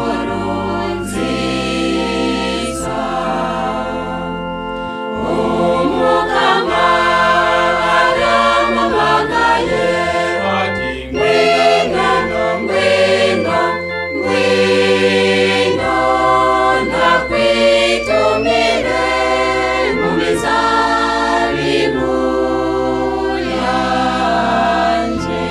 inkuru nziza. Umukama arampamagaye, ati ngwino, ngwino, ngwino, ndakwitumire mu mizabibu yanje.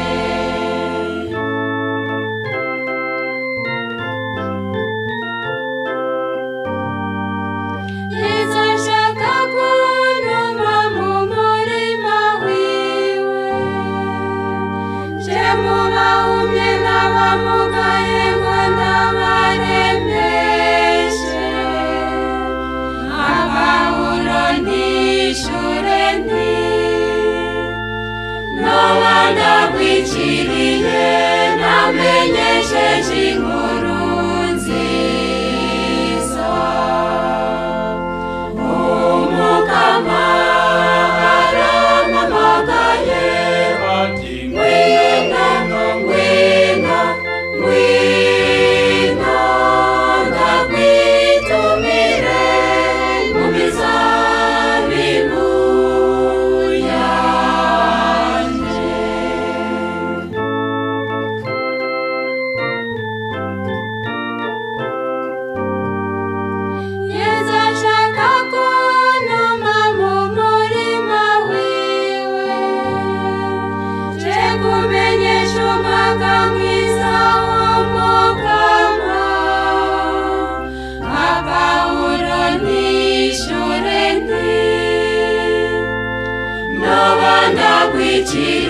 Yesu ashaka kuntuma mu murima wiwe, nje mu bahumye n'abamugaye ngo ndabaremeshe. Abawuro ntishure nti noba ndakwiciriye, namenyesheje inkuru nziza. Umukama arampamagaye, ati ngwino, ngwino, ngwino, ndakwitumire mu mizabibu yanje. Yesu ashaka kuntuma mu murima wiwe, nje kumenyesha umwaka mwiza w'Umukama. Nka Pawulo ntishure nti noba ndakwiciriye.